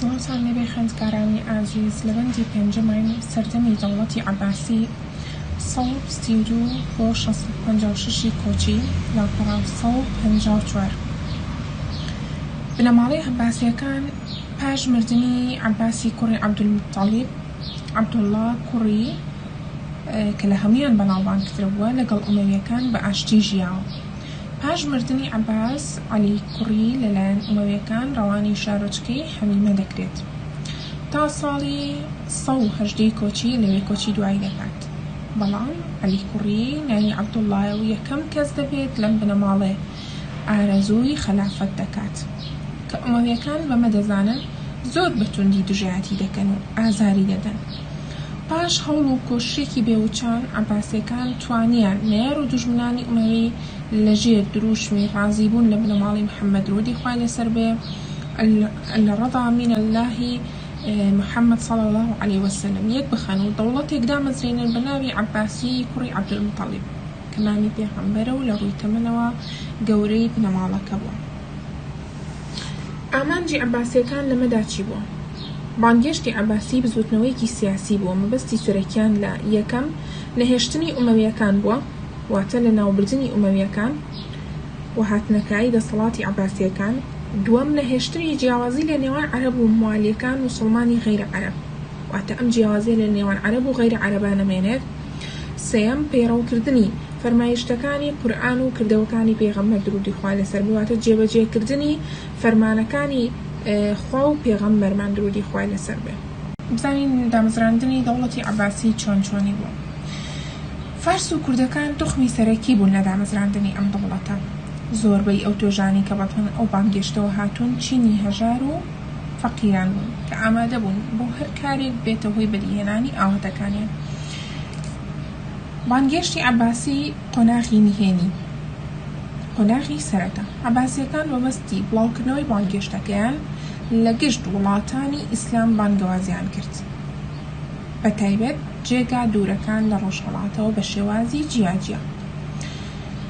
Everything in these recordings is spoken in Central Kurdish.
سڵاوتان لێبێ خوێندکارانی ئازیز لە بەندی پێنجەماین سەردەمی دەوڵەتی عەباسی 132 بۆ 656 ی کۆچی لاپەڕە 154 بنەماڵەی عەباسیەکان پاش مردنی عەباسی کوڕی عەبدولموتەڵیب عەبدوڵڵا کوڕی کە لە هەموویان بەناوبانگتر بووە لەگەڵ ئومەویەکان بە ئاشتی ژیاوە. پاش مردنی عەباس، عەلی کوڕی لەلایەن ئومەویەکان ڕەوانەی شارۆچکەی حەمیمە دەکرێت. تا ساڵی 118 ی کۆچی لەوێ کۆچی دوایی دەکات. بەڵام عەلی کوڕی ناوی عەبدوڵڵایە و یەکەم کەس دەبێت لەم بنەماڵەیە ئارەزووی خەلافەت دەکات. کە ئومەویەکان بەمە دەزانن زۆر بە توندی دژایەتی دەکەن و ئازاری دەدەن. پاش هەوڵ و کۆششێکی بێ وچان، عەباسیەکان توانیان نەیار و دوژمنانی ئومەوی لە ژێر درووشمی ڕازی بوون لە بنەماڵەی محمد درودی خوای لەسەر بێ، الرضا من اللە محمد صلی اللە علیە وسلم، یەک بخەن و دەوڵەتێک دامەزرێنن بە ناوی عەباسی کوڕی عەبدولموتەڵیب کە مامی پێغەمبەرە و لە ڕووی تەمەنەوە گەورەی بنەماڵەکە بووە. ئامانجی عەباسییەکان لەمەدا چی بووە؟ بانگهێشتی عەباسی بزووتنەوەیەکی سیاسی بووە، مەبەستی سەرەکیان لە، یەکەم، نەهێشتنی ئومەوییەکان بووە، واتە لەناوبردنی ئومەوییەکان و هاتنەکایەی دەسەڵاتی عەباسییەکان، دووەم، نەهێشتنی جیاوازی لە نێوان عەرەب و موالییەکان موسڵمانی غەیرە عەرەب، واتە ئەم جیاوازییە لە نێوان عەرەب و غەیرە عەرەبا نەمێنێت، سێیەم، پەیڕەوکردنی فەرمایشتەکانی قورئان و کردەوەکانی پێغەمبەر درودی خوای لەسەر بێ واتە جێبەجێکردنی فەرمانەکانی خوا و پێغەمبەرمان درودی خوای لەسەر بێ. بزانین دامەزراندنی دەوڵەتی عەباسی چۆن چۆنی بوو. فارس و کوردەکان توخمی سەرەکی بوون لە دامەزراندنی ئەم دەوڵەتە. زۆربەی ئەو توێژانەی کە بەتەن ئەو بانگێشتەوە هاتوون چینی هەژار و فەقیران بوون کە ئامادە بوون بۆ هەر کارێک بێتە هۆی بەدیهێنانی ئاواتەکانیان. بانگهێشتی عەباسی قۆناغی نهێنی، قۆناغی سەرەتا، عەباسییەکان مەبەستی بڵاوکردنەوەی بانگهێشتەکەیان لە گشت وڵاتانی ئیسلام بانگەوازیان کرد، بەتایبەت جێگا دوورەکان لە ڕۆژهەڵاتەوە بە شێوازی جیاجیا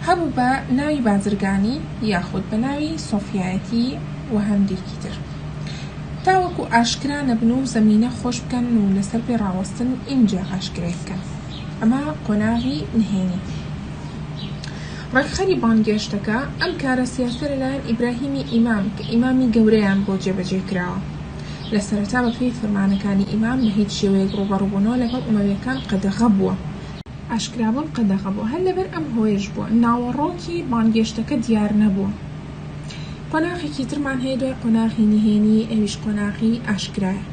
هەبوو بە ناوی بازرگانی یاخود بە ناوی سۆفیایەتی و هەندێکی تر. تاوەکو ئاشکرا نەبن و زەمینە خۆش بکەن و لەسەر پێ ڕاوەستن ئینجا ئاشکرای بکەن. ئەمە قۆناغی نهێنی. ڕێکخەری بانگێشتەکە، ئەم کارە سیاسیە لەلایەن ئیبراهیمی ئیمام کە ئیمامی گەورەیان بۆ جێبەجێ کراوە. لە سەرەتا بە پێی فەرمانەکانی ئیمام بە هیچ شێوەیەک ڕووبەڕووبوونەوە لەگەڵ ئومەویەکان قەدەغە بووە. ئاشکرابوون قەدەغە بووە. هەر لەبەر ئەم هۆیەش بووە ناوەڕۆکی بانگێشتەکە دیار نەبووە. قۆناغێکی ترمان هەیە دوای قۆناغی نهێنی ئەویش قۆناغی ئاشکرایە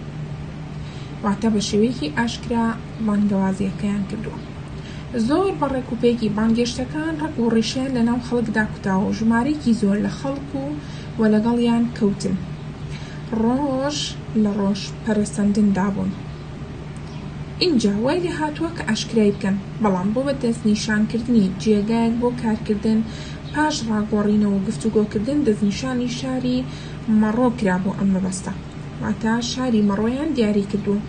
واتە بە شێوەیەکی ئاشکرا بانگەوازیەکەیان کردووە زۆر بە ڕێک و پێکی بانگێشتەکان ڕەگ و ڕیشەیان لە ناو خەڵکدا کوتاوە و ژمارەیەکی زۆر لە خەڵک و و لەگەڵیان کەوتن ڕۆژ لە ڕۆژ پەرەسەندندا بوون. ئینجا وای لێهاتووە کە ئاشکرای بکەن، بەڵام بۆ بە دەستنیشانکردنی جێگایەک بۆ کارکردن پاش ڕاگۆڕینەوە و گفتوگۆکردن دەستنیشانی شاری مەڕۆ کرا بۆ ئەم مەبەستە، واتە شاری مەڕۆیان دیاری کردووە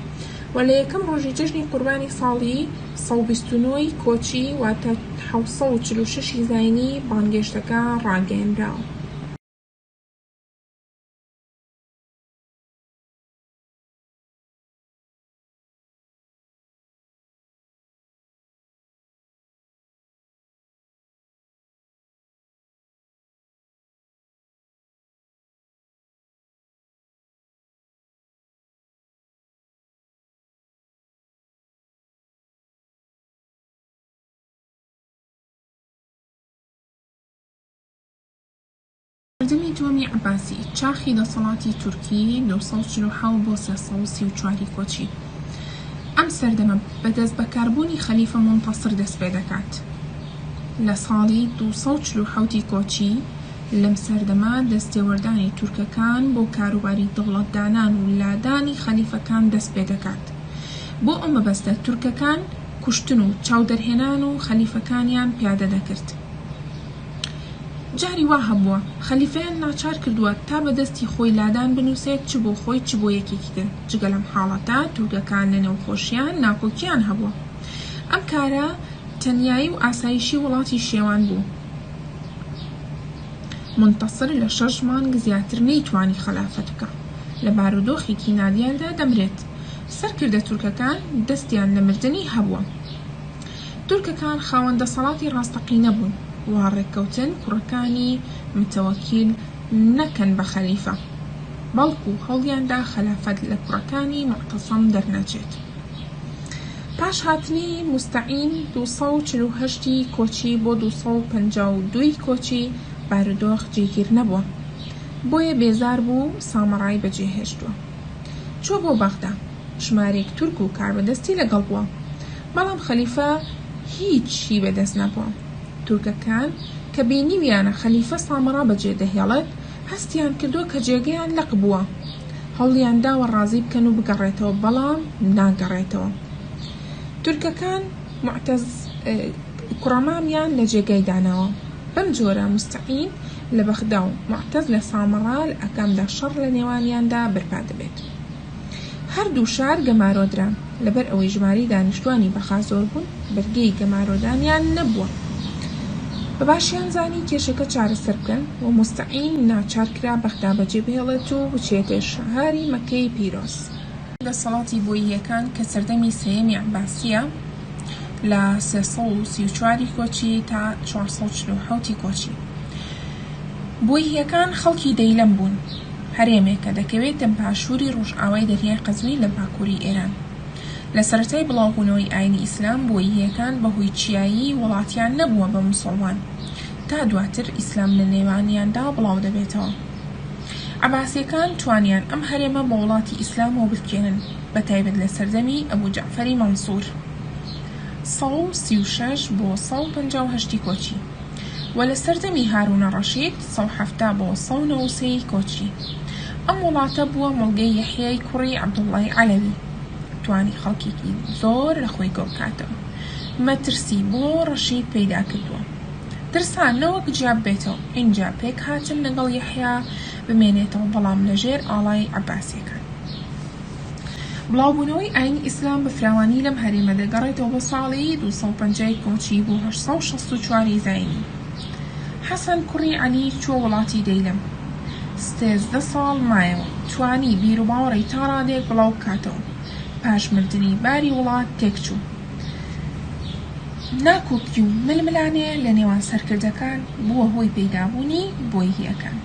و لە یەکەم ڕۆژی جەژنی قوربانی ساڵی 129 ی کۆچی واتە 746 ی زاینی بانگێشتەکە ڕاگەیەنراوە. سەردەمی دووەمی عەباسی، چاخی دەسەڵاتی تورکی، 247 بۆ 334 ی کۆچی. ئەم سەردەمە بە دەستبەکاربوونی خەلیفە مونتەسر دەست پێدەکات لە ساڵی 247 ی کۆچی، لەم سەردەمە دەستێوەردانی تورکەکان بۆ کاروباری دەوڵەتدانان و لادانی خەلیفەکان دەست پێدەکات. بۆ ئەو مەبەستە تورکەکان کوشتن و چاودەرهێنان و خەلیفەکانیان پیادە دەکرد. جاری وا هەبووە خەلیفەیان ناچار کردووە تا بە دەستی خۆی لادان بنووسێت چ بۆ خۆی چ بۆ یەکێکی تر، جگە لەم حاڵەتە تورکەکان لە نێو خۆشیان ناکۆکیان هەبووە. ئەم کارە تەنیایی و ئاسایشی وڵاتی شێوان بوو. مونتەسر لە شەش مانگ زیاتر نەیتوانی خەلافەت بکا. لە بارودۆخێکی نادیاردا دەمرێت. سەرکردە تورکەکان دەستیان لە مردنی هەبووە. تورکەکان خاوەن دەسەڵاتی ڕاستەقینە بوون، وا ڕێککەوتن کوڕەکانی متەوەکیل نەکەن بە خەلیفە، بەڵکو هەوڵیاندا خەلافەت لە کوڕەکانی موعتەسەم دەرنەچێت. پاش هاتنی موستەعین 248 ی کۆچی بۆ 252 ی کۆچی بارودۆخ جێگیر نەبووە، بۆیە بێزار بوو سامەڕای بەجێهێشتووە چووە بۆ بەغدا. ژمارەیەک تورک و کاربەدەستی لەگەڵ بووە، بەڵام خەلیفە هیچی بەدەست نەبووە. تورکەکان کە بینیویانە خەلیفە سامەڕا بەجێ دەهێڵێت، هەستیان کردووە کە جێگەیان لەق بووە. هەوڵیان داوە ڕازی بکەن و بگەڕێتەوە، بەڵام ناگەڕێتەوە. تورکەکان موعتەز کوڕەمامیان لە جێگای داناوە. بەم جۆرە موستەعین لە بەغدا و موعتەز لە سامەڕا لە ئاکامدا شەڕ لە نێوانیاندا بەرپا دەبێت. هەردوو شار گەمارۆ دران، لەبەر ئەوەی ژمارەی دانیشتوانی بەغا زۆر بوون، بەرگەی گەمارۆدانیان نەبووە. بە باشیان زانی کێشەکە چارەسەر بکەن و موستەعین ناچار کرا بەغدا بەجێ بهێڵێت و بچێتە شاری مەککەی پیرۆز. دەسەڵاتی بۆییەکان کە سەردەمی سێیەمی عەباسییە لە 334 ی کۆچی تا 447 ی کۆچی. بۆییەکان خەڵکی دەیلەم بوون، هەرێمێکە دەکەوێتە باشووری ڕۆژئاوای دەریای قەزوین لە باکووری ئێران. لە سەرەتای بڵاوبوونەوەی ئاینی ئیسلام بۆییەکان بەهۆی چیایی وڵاتیان نەبووە بە موسوڵمان تا دواتر ئیسلام لە نێوانیاندا بڵاو دەبێتەوە. عەباسیەکان توانیان ئەم هەرێمە بە وڵاتی ئیسلامەوە بلکێنن بە تایبەت لە سەردەمی ئەبو جەعفەری مەنسور، 136 بۆ 158 ی کۆچی، و لە سەردەمی هارونە ڕەشید، 170 بۆ 193 ی کۆچی. ئەم وڵاتە بووە مڵگەی یەحیای کوڕی عەبدوڵڵای عەلەوی. توانی خەڵکێکی زۆر لە خۆی کۆبکاتەوە. مەترسی بۆ ڕەشید پەیدا کردووە. ترسا نەوەک جیا ببێتەوە ئینجا پێکهاتن لەگەڵ یەحیا بمێنێتەوە بەڵام لە ژێر ئاڵای عەباسیەکان. بڵاوبوونەوەی ئاینی ئیسلام بە فراوانی لەم هەرێمە دەگەڕێتەوە بۆ ساڵی 250 ی کۆچی بۆ 864 ی زاینی. حەسەن کوڕی عەلی چووە وڵاتی دەیلەم. 13 ساڵ مایەوە. توانی بیروباوەڕی تا ڕادەیەک بڵاو بکاتەوە. پاش مردنی باری وڵات تێکچوو. ناکۆکی و ململانێ لە نێوان سەرکردەکان بووە هۆی پەیدابوونی بۆییەکان.